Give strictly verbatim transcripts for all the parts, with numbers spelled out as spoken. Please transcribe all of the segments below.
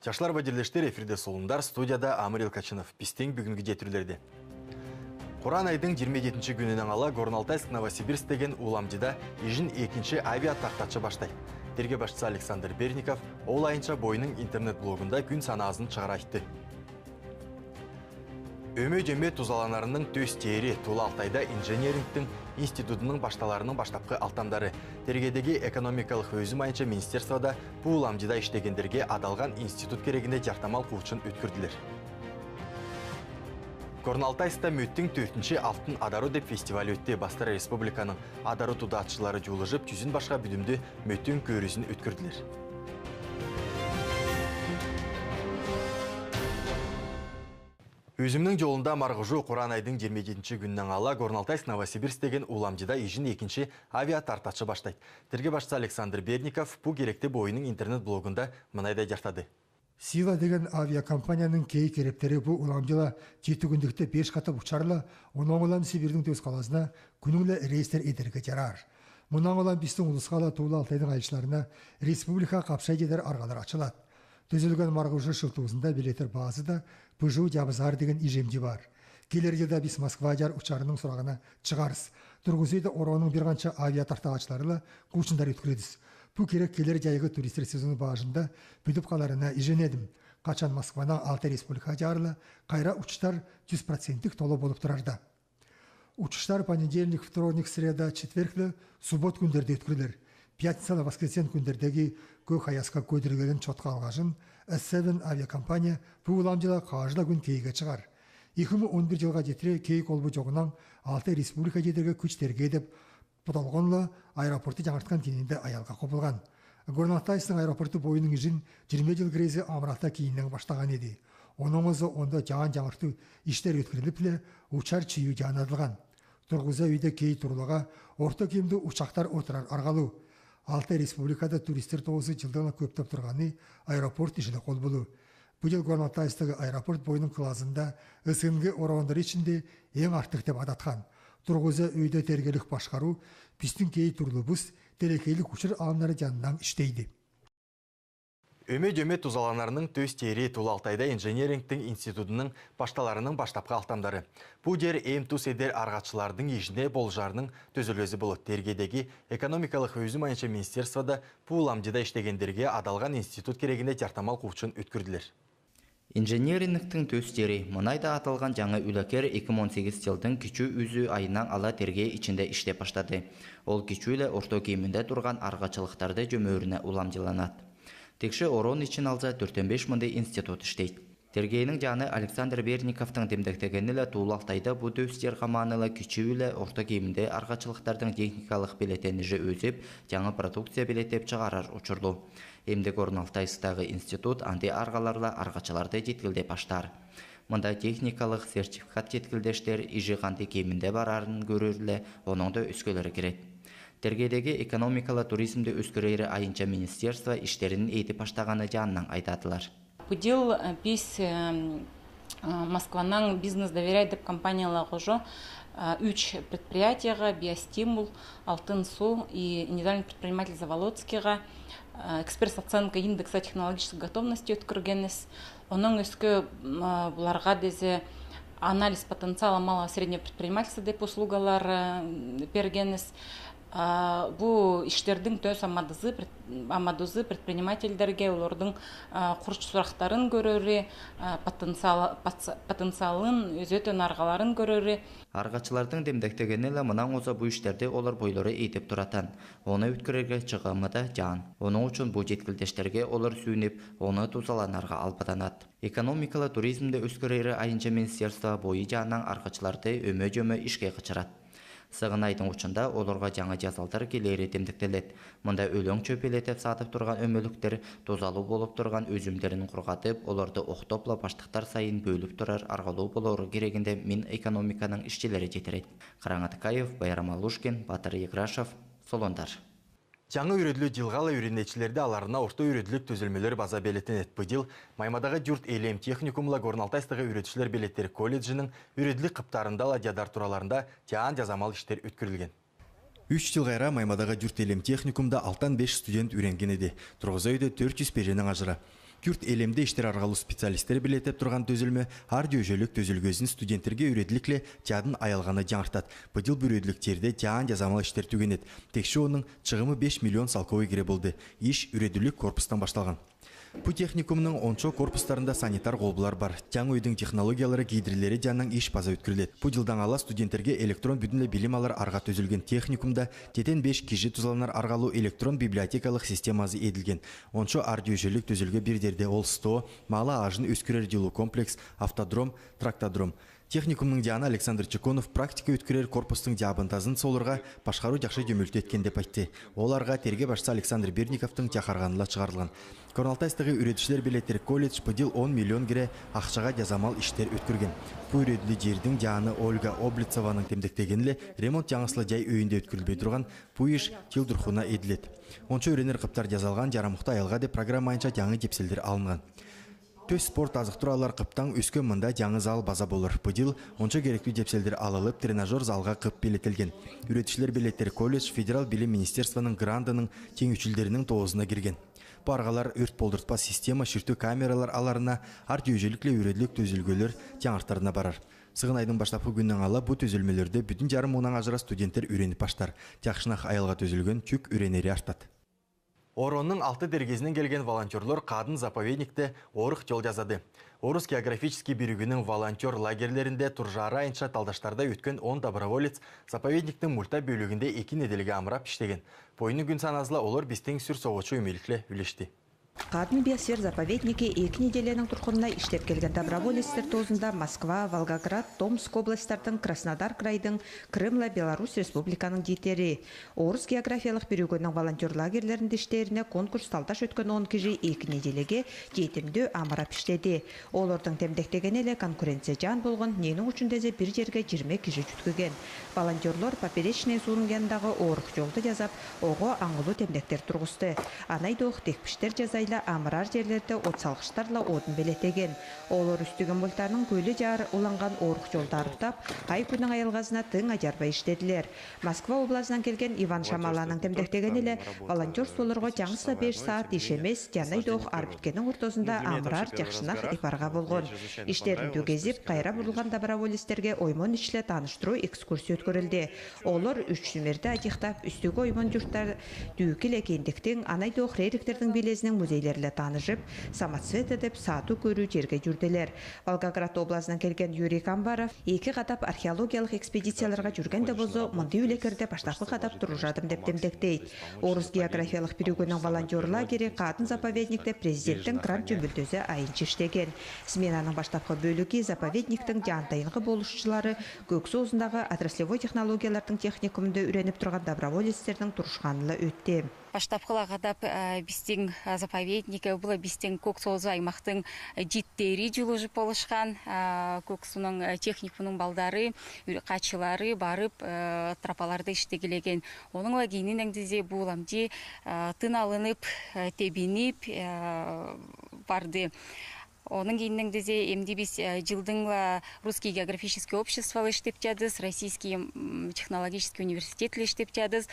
Чашлар ва тирлештер, эфирде «Солундар», студияда Амрил Качынов. Пистің бөгүнгі четирлерде. Куран айдың жиырма жетинчи күүнінең ала Горно-Алтайск — Новосибирск деген ууламҷыда ижин экинчи авиатартачы баштайды. Терге башчысы Александр Берников ол айынча бойының интернет-блогында күүн санаазын чыгара айтты. Өмӧ-дöме тузаланарының тӧс теери — Туула Алтайда инжерингтің институдының башталарының баштапкы алтамдары. Тергедеги экономикалык өзүм айынча министерствода бу ууламҷыда иштегендерге адалган институт керегинде чартамал куучун өткүрдүлер. Горно-Алтайскта мөттің тӧртүнчи «Алтын адару» деп фестиваль өтті. Бастыра республиканың адару тудаатчылары чуулужып, чүзүн башка бүдүмдү мөттің көрүзүн өткүрдүлер. Өзүмнің чолунда марғужу. Куран айдың жиырма жетинчи күүнінең ала Горно-Алтайск — Новосибирск деген ууламҷыда ижин экинчи авиатартачы баштайды. Терге башчысы Александр Берников бу керекти бойының интернет-блогында мынайдай чартады. «Сила» деген авиакомпанияның кей керептери бу ууламҷыда читі күүндікте беш катап учарла, оноң улам Сибирьдің тӧс калазына күүннің-ле рейстер идерге чараар. Мунаң улам пистің улуска ла, Туула Алтайдың айылчыларына республикаға капшай чедер арғалар ачылад. Тӱзелген марғужу шылтуузында билеттер базада пыжу чабызар деген ижемҷи пар. Килер чылда пис Москваҷар учарының сурағына чыгарыс. Турғузой да орооның бир ханша авиатартаачылары ла куучундар өткүредіс. Пу керек килер чайғы туристер сезоны бажында пӱдіп каларына иженедім. Качан Москванаң Алтай Республикаҷар ла кайра учуштар чӱс проценттік тола полып турарда. Учуштар понедельник, вторник, среда, четверг ле суббот күүндерде өткүрілер. Пятница ле воскресен күүндердеги кӧг аяска кӧдірілгенін чотқа алғаш, S seven авиакомпания пу ууламҷыда каждый күүн кийге чығар. Ікі муң он пір чылға читіре кей колбу чоғынаң Алтай Республика чидерге кӱч тергедіп, подолғанла аэропортты чаңартхан киинде аялға хобылған. Горно-Алтайсктың аэропорты бойының ижин жиырма чыл кірезі амырата кииннең баштаған иди. Оноң оза онда чаан чаңарту иштер өткүріліп ле, учар чыю чаанадылған. Турғуза ӱйде кей турлаға орта кемде учахтар отырар арғалу. Алтай Республикада туристер тоозы чылдаң ла көптеп турғаны аэропорт ижине холбулу. Пу чыл Горно-Алтайсктағы аэропорт бойының клазында СНГ ороондар ичинде ең артых деп адатхан. Турғуза ӱйде тергелік башхару пистің кей турлубыс телекейлік учур алымнары чаннаң иштейди. Өмӧ-дöме тузаланарының тӧс теери — Туула Алтайда инжерингтің институдының башталарының баштапкы алтамдары. Пу теер эм тус эдер арғачылардың ижине болжарының тӱзелгезі полад. Тергедеги экономикалык өзүм айынча министерствода пу ууламҷыда иштегендерге адалган институт керегинде чартамал куучун өткүрдүлер. Инжерингтің тӧс теери. Мынайда адалган чаңы ӱлякер ікі муң он сигиз чылдың кичүү-ӱзүү айынаң ала тергее ичинде иштеп баштады. Ол кичүү ле орто кииминде турған арғачылыхтарды чөмӧріне уламҷыланад. Тикше ороон ичин алза, тӧртон беш мындый институт иштейд. Тергейнің чаны Александр Берниковтың демдектегені ле Туула Алтайда бу тӧс теер хамааны ла кичүү ле орто кииминде арғачылыхтардың техникалых пилетенижи ӧзіп, чаңы продукция пилеттеп чығарар учурлу. Эмдек орын Алтайсктағы институт андый арғаларла арғачыларды читкілдеп баштаар. Мында техникалых сертификат читкілдештер, ижи хандый кииминде барарын кӧрерле, оноң да ӧскелері киред. Тергедеги экономикалы туризмди ӧскерери айынча министерство иштерин идіп баштағаны чаннаң айтадылар. Пу чыл, э, пис, э, э, Москванаң «Бизнес доверяет» деп компанияла хожо, э, ӱч предприятиеға: «Биостимул», «Алтын су» и индивидуальный предприниматель Заволоцкийға, э, экспресс-оценка индекса технологической готовности өткіргенбіс. Оноң ӧске, м, э, пуларға дезі анализ потенциала малого и среднего предпринимательства деп услугалар, э, пергенбіс. А, пу иштердің тӧс амадызы, пред-, амадызы предпринимательдерге, олардың, а, хурчу сурахтарын кӧрери, а, потенциал-, потс-, потенциалын, ӧзетін арғаларын кӧрери. Арғачылардың демдектегені ле мынаң оза пу иштерди олар бойлары идіп туратан. Оны өткерерге чыгымы да чаан. Оның ӱчӱн пу читкілдештерге олар сүүніп, оны тузаланарға албаданад. Экономикалы туризмди ӧскерери айынча министерство бойы чаннаң арғачыларды өмө-чөмө ишке хычырад. Сығанайдың учында оларға чаңа чазалдар килери демдектелед. Мында өлең чөпелетіп садып турған өмеліктер тузалу болып турған өзімдерін хурғадып, оларды охтап ла баштыхтар сайын пӧліп турар арғалу полары кирегін де Минэкономиканың ишчілері читіред. Қараң Атакаев, Байрам Алушкин, Батыр Еграшев, Солондар. Чаңы ӱреділүү чылға ла ӱренҷілерді аларына орта ӱреділік тӱзелмелер база белетінед. Пу чыл Маймадағы «Дюрт элем» техникумла Горно-Алтайстағы ӱредіучілер белеттер колледжінің ӱреділік қыптарында ла, театр тураларында чаан чазамал иштер өткірілген. Ӱч чыл хайра Маймадағы «Дюрт элем» техникумда алтан беш студент ӱренген иди. Турғуза ӱйде тӧрт чӱс пеженең ажыра. Кюрт элемде иштер аргалуу специалистер белетлеп турган төзилме ар дюжелик төзилгезин студенттерге үредиликле тяадын аялганы тяңартад. Быдыл бюредлик тиирде тяан дязамал иштер түгенед. Текши оннуң чыгымы беш миллион салковый кире болды. Иш үредилик корпустан башталган. Бу техникумның ончо корпустарында санитар колбылар бар. Тяң өйдүң технологиялары киидирлери тяаннаң иш база өткерилед. Бу йылдаң ала студенттерге электрон бүдүнле билим алар арга төзилген. Техникумда тетен беш кижи тузаланар аргалуу электрон библиотекалык системазы эдилген. Ончо ар дюжелик төзилге бирдерде ол сто, малы аажын өскюрер йылуу комплекс, автодром, трактодром. Техникумның тяаны Александр Чеконов практика өткерер корпустың тяабын тазын солурга башкаруу тякшы дөмүлтү эткен деп айтты. Ол арга терге башчысы Александр Берниковтың тяхарганында чыгарылган. Корн Алтайстагы үредишлер белетлер колледж быдыл он миллион кире ахчага тязамал иштер өткерген. Бу үредилдирдиң тяаны Ольга Облицованың темдектегениле ремонт тяңысла тяй өйүнде өткерилбей турган. Бу иш тил дурхуна эдилед. Ончо үренер кыптар тязалган, ярамукта аялга деп программа айынча тяңы тепселдер алынган. Төс спорт азыктыралар кыптаң өскен мында тяңы зал база болур. Быдыл ончо керектүү тепселдер алылып, тренажер залга кып белетелген. Үредишлер белетлер колледж федерал билим министерствоның грантының теңүүчүлдериниң тоозуна кирген. Бу аргалар өрт болдуртпас система, ширтүү камералар аларына, ар дюжеликле үредилик төзилгелер тяңартарына барар. Сыгын айдың баштапкы күннөң ала бу төзилмелерде бүдүн тярым муңнаң ажыра студенттер үренип баштар. Тякшынах аялга төзилген чүк үренери артад. ОРО-ның алты дерегезинен келген волонтёрлор кадын заповедникте орух тёл тязады. Орус географический биригүүнүң волонтёр лагерьлеринде туржаары айынча талдаштарда өткен он доброволец заповедниктиң мульта бөлүгүнде эки неделяга амырап иштеген. Бу ойнуң күн саназы-ла олар бистиң сүр согучу өмеликле үлешти. Кадын биосфер заповедники эки неделяның туркунунда иштеп келген доброволецтер тоозунда Москва, Волгоград, Томск областьтардың, Краснодар крайдың, Крымла Беларусь Республиканың тиитери. Орус географиялык биригүүнүң волонтёр лагерьлеринде иштерине конкурс талдаш өткен он кижи эки неделяга тиитимдүү амырап иштеди. Олордуң темдектегени-ле конкуренция тяан болган, ненің учун дезе бир черге чирме кижи чүткүген. Волонтёрлор Поперечный суунуң янындагы орух тёлду тязап, ого аңылуу темдектер тургусты. Анай доох текпиштер тязайла, амырар черлерде от салгыштарла одун белетеген. Олор үстүген мультаның көлү чаар уланган орух тёлду арыктап, кай күннүң аялгазына тың аярбай иштедилер. Москва облазынан келген Иван Шамаланың темдектегени-ле, волонтёрстволорго тяңыс-ла беш саат иш эмес, тянай доох ар бүткеннің ортозунда амырар тякшынах ипарга болгон. Иштерин түгезип, кайра бурулган доброволецтерге оймон ишле тааныштыруу экскурсия өткерилди. Олор үш шимерди адихтап, үстүгү оймон юрттар, дүүкиле кендиктиң, анай доох рериктердиң билезиниң музейлериле тааныжып, самоцветы деп саатуу көрүү черге чүрдүлер. Волгоград облазынан келген Юрий Камбаров эки кадап археологиялык экспедицияларга чүрген де болза, мындый үлекерде баштапкы кадап туружадым деп темдектейт. Орус географиялык биригүүнүң волонтёр лагери кадын заповедникте президенттиң грант чөмүлдези айынча иштеген. Сменаның баштапкы бөлүги заповедниктиң тяантайынгы болушчулары Көк суузундагы отраслевой технологиялардың техникумунда үренип турган доброволецтердиң турушканында өтти. Баштапкы ла кадап, э, бистиң, э, заповедник, э, бу ла бистиң Көк суузу аймактың, э, җитдери җул ужуп болушкан, э, Көк сууның, э, техникумунуң балдары, үр-, каачылары барып, э, тропаларда иштегилеген. Онуң ла кийининең дезе бу ламҗи, э, тын алынып, э, тебинип, э, барды. Онуң кийининең дезе эмди бис, э, җылдың ла Русский географический обществола иштеп чадыс, Российский, м, технологический университетле иштеп чадыс.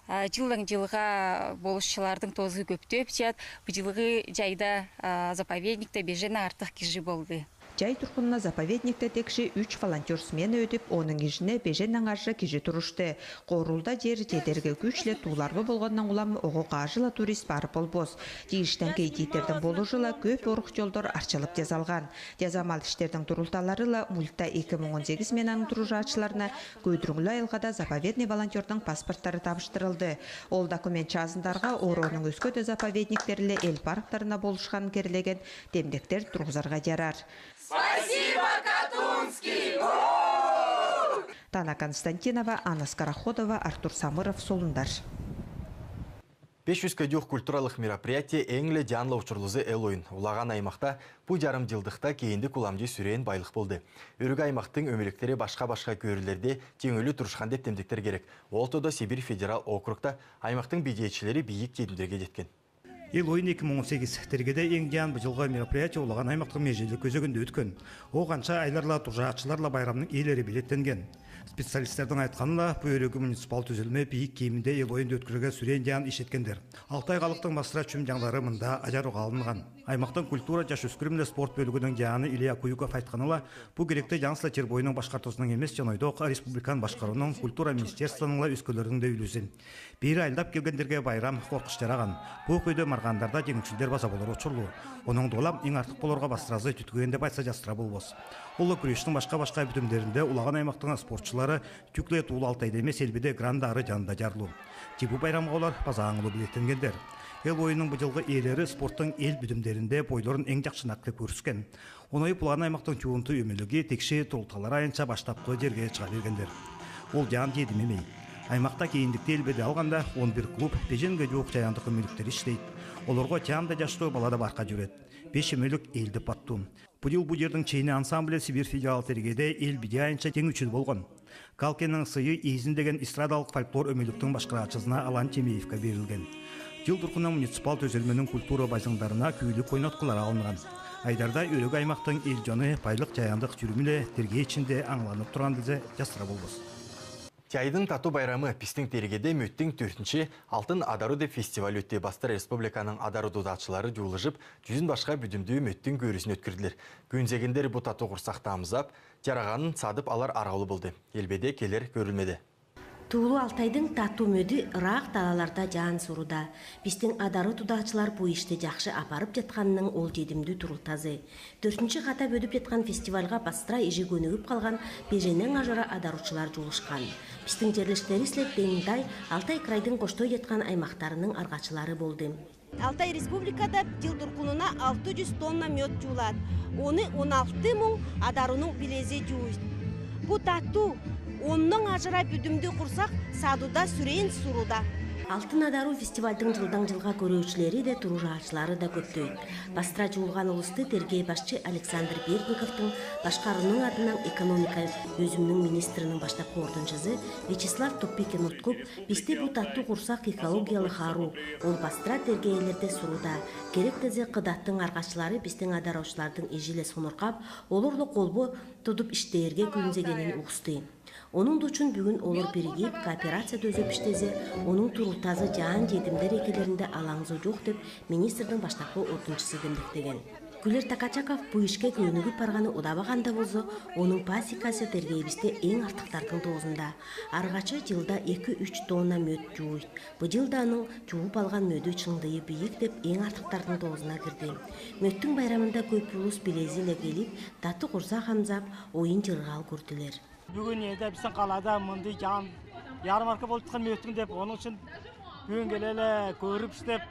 Э, җылдаң җылга болушчулардың тоозу көптеп чад. Бу җылгы җайда, э, заповедникте бежен артык кижи болду. Җай туркунуна заповедникте текши үч волонтёр смена өтүп, онуң ижине бежен наңаржа кижи турушты. Корулда чер чедерге күчле, тууларбы болгоннан улам ого кажыла турист барып болбос. Тийиштең кедиттердең болужула көп орух чолдор арчылып тязалган. Тязамал иштердең турулталары ла мультта эки муң он сегиз сменаның туружаачыларына көдүрүңлү айылгада заповедный волонтёрдың паспорттары табыштырылды. Ол документ чазындарга ОРО-нуң өске де заповедниктериле эл парктарына болушканын керлеген темдектер тургузарга ярар. Спасибо, Катунский! Тана Константинова, Анна Скороходова, Артур Самыров, Солундар. Беш җузге җук культуралык мероприятие, эң ле җанлы учурлузу эл оюн. Улаган аймакта бу җарым җылдыкта кииндик уламҗы сүрен байлык болду. Өрге аймактың өмелектери башка-башка көрлерде теңөөлү турушкан деп темдектер керек. Ол тода Сибирь федерал округта аймактың бидеечилери бийик тедимдерге җеткен. Эл оюн эки муң он сегиз. Тергеде эң җан быҗылга мероприятие улаган аймактың межелик көзегинде өткен. О канча айларла туржаачыларла байрамның иелери билеттенген. Специалисттердиң айтканынла, бу өрегги муниципал түзелме бийик кеминде эл оюн өткерерге сүрен-чаан иш эткендер. Алтай халыктың бастыра чүм чаңдары мында ажар уга алыннган. Аймактың культура, жаш-өскүрим биле спорт бөлүгүнүң чааны Илья Куюков айтканынла, бу киректе чаңсла Тер-Бойнуң башкартуусунуң эмес, чоной-док республиканың башкарыунуң, культура министерствонуңла өскелердиң де үлүзү. Бери айлап келгендерге байрам коркуш жараган. Бу күйде маргыандарда жеңүүчүлер база болуру учурлу. Онуң дола эң артык болурга бастыразы тюткеген деп айтса, частыра болбас. Ол-ла күрештиң башка-башка бүдүмдеринде улаган аймактың спортчулары тюкле Туулу Алтайда эмес, Элбеде Гранд-Ары жанында жарлуу. Тек бу байрамга олар база аңлу билеттенгендер. Эл оюнунуң быйылгы ээлери спорттуң эл бүдүмдеринде бойларын эң жакшы наклеп көргүзген. Оной булан аймактың чуунту өмөлүги, текши турулталары айынча баштапкы жерге чыга бергендер. Ол жаан-жедим эмей. Аймакта кийиндикти Элбеде алганда, он бир клуб, беженге жуук жаяндык өмөлүктер иштейт. Олорго чаанда жаштуу бала да барка жүрет. Беш өмөлүк ээлдип баттуу. Быйыл бу жердиң чейни ансамбле Сибирь филиалы тергеде эл бийи айынча жеңүүчү болган. Калкинниң сыйы «Ийизим» деген эстрадалык фольклор өмөлүктүң башкарачызына Алан Чемеевке берилген. Жыл дургуна муниципал түзелмениң культура базаңдарына күүлүк ойноткулар алынган. Айдарда өрегги аймактың эл чону байлык жаяндык чүрүмү-ле тергеечинде аңланып турган десе, частыра болбас. Чайдың таттуу байрамы бистиң тергеде мөттүң төртүнчү «Алтын адару» деп фестиваль өтти. Бастыра республиканың адару дудаачылары жуулужуп, чүзүн башка бүдүмдүү мөттүң көрүүсүн өткөрдүлер. Күүнзегендер бу таттуу курсакты амзап, жараганын садып алар аргалуу болду. Элбеде келер көрүлмеде. Туулу Алтайдың таттуу мөдү ыраак далаларда жаан суруда. Бистиң адару дудаачылар бу ишти жакшы апарып жатканының ол жедимдүү турултазы. Төртүнчү катап өтүп жаткан фестивальга бастыра ижи көнүгүп калган беженнен ажара адаручулар жуулушкан. Бистиң черлештеривис-ле дең-дай Алтай крайдың коштой жаткан аймактарының аргачылары болду. Алтай Республикада жыл дургунуна алты жүз тонна мёд жуулат. Оны он алты муң адаруунуң билези жууйт. Бу таттуу, оннон ажара бүдүмдүү курсак садууда сүрен суруда. «Алтын адару» фестивальдың жылдан жылга көрүүчүлери де, туружаачылары да көптөйт. Бастыра жуулган улусту тергей башчы Александр Бердниковтуң, башкарууну адынан экономика бөлүмүнүң министринин баштапкы ордунчузу Вячеслав Тупикин уткуп, бисти бу таттуу курсак экологиялык аруу, ол бастыра тергеелерде суруда. Керек десе, кыдаттың аргачылары бистиң адаруучулардын ижи-ле сонургап, олор-ло колбоо тудуп иштээрге күүнзегенин угуста. Онуң да учун бүгүн олор биригип, кооперация дөзөп иштесе, онуң турултазы жаан-жедимдер экелеринде алаңсуу жок деп министрдин баштапкы ордунчусу демдектеген. Кюлер Такачаков бу ишке көнүгүп барганы удабаган да болза, онуң пасекасы тергейибизде эң артыктардын доозунда. Аргачы жылда эки-үч тонна мёд жууйт. Быйыл да аның жууп алган мөдү чыңдыы бийик деп эң артыктардын доозуна кирди. Мёдтүң байрамында көп улус билези-ле келип, таттуу курсак амзап, оюн-чыргал көрдүлер. Бүгүн эде бистиң калада мындый жаан ярмарка болуп аткан мөттүң деп, онуң үчүн бүгүн келеле көрүп иштеп,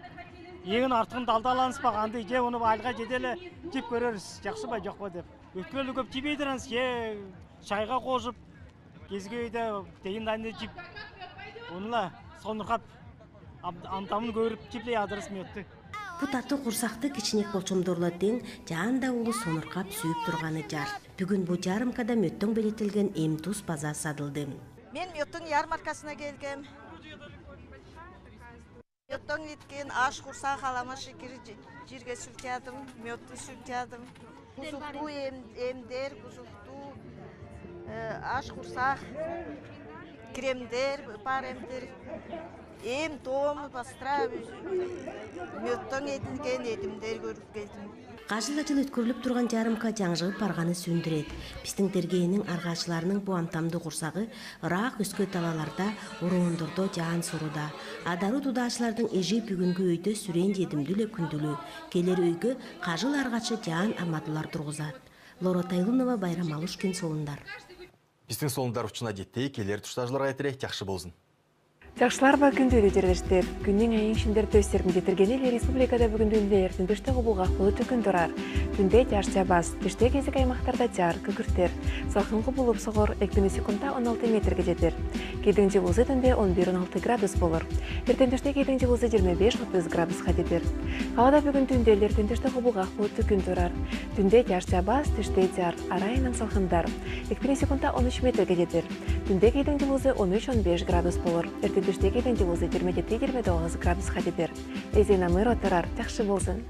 эң артыгын далдаланыс баганды, же ону айылга жетеле жип көрөрүз, жакшыбы, жокпу деп. Өткеле көп жибейдиренс, же чайга кошуп, кезге өйдө тегин дайны жип, онула сонургап, ам-, амтамын көрүп, жиплей адырыс мөттү. Бу таттуу курсакты кичинек болчомдорла дең, жаанда улус сонургап, сүйүп турганы жар. Бүгүн бу жарымкада мөттөң белетилген эм-туз база садылды. Мен мөттөң ярмаркасына келгем. Мөттөң эткен аш курсак аламашы кири жирге сүртядым, мөттү сүртядым. Кузуктуу эм-, эмдер, кузуктуу, э, аш курсак, кремдер, бар эмдер. Эм-том бастыра мөттөң этилген эдимдер көрүп келдим. Кажыл-ажыл өткөрүлүп турган жарымка жаңжыгып барганы сүйүндүрөт. Бистиң тергейниң аргачыларының бу амтамдыы курсагы ыраак өске далаларда, ороондордо жаан суруда. Адаруу дудаачылардың ижи бүгүнгү өйдө сүрен-чедимдүү-ле күндүлү. Келер өйгө кажыл аргачы жаан амадуулар тургузат. Лора Тайлунова, Байрам Алушкин, Солундар. Бистиң Солундар учуна жетти, келер туштаажыларга чедире жакшы болзун. Жакшылар, баары күндү черлештер. Күннүң эң шендер төстерин читиргениле, республикада бүгүн түнде эртен-тушта кубулгак булуттуу күн турар. Түнде чаар чабас, тушта кезек аймактарда чаар, күкүртер. Салкын кубулуп согар, экпини секундта он алты метрге жетер. Кийдиң жылуусу түнде он бир, он алты градус болур. Эртен-тушта кийдиң жылуусу жыйырма беш, отуз градуска жетер. Калада бүгүн түнде эртен-тушта кубулгак булуттуу күн турар. Түнде чаар чабас, тушта чаар, арайынан салкындар. Экпини секундта он үч метрге жетер. Түнде кийдиң жылуусу он үч, он беш градус болур. Эртен-тушта кийдиң жылуусу жыйырма жети, жыйырма тогуз градуска жетер. Эзен амыр оттурар, жакшы болзун.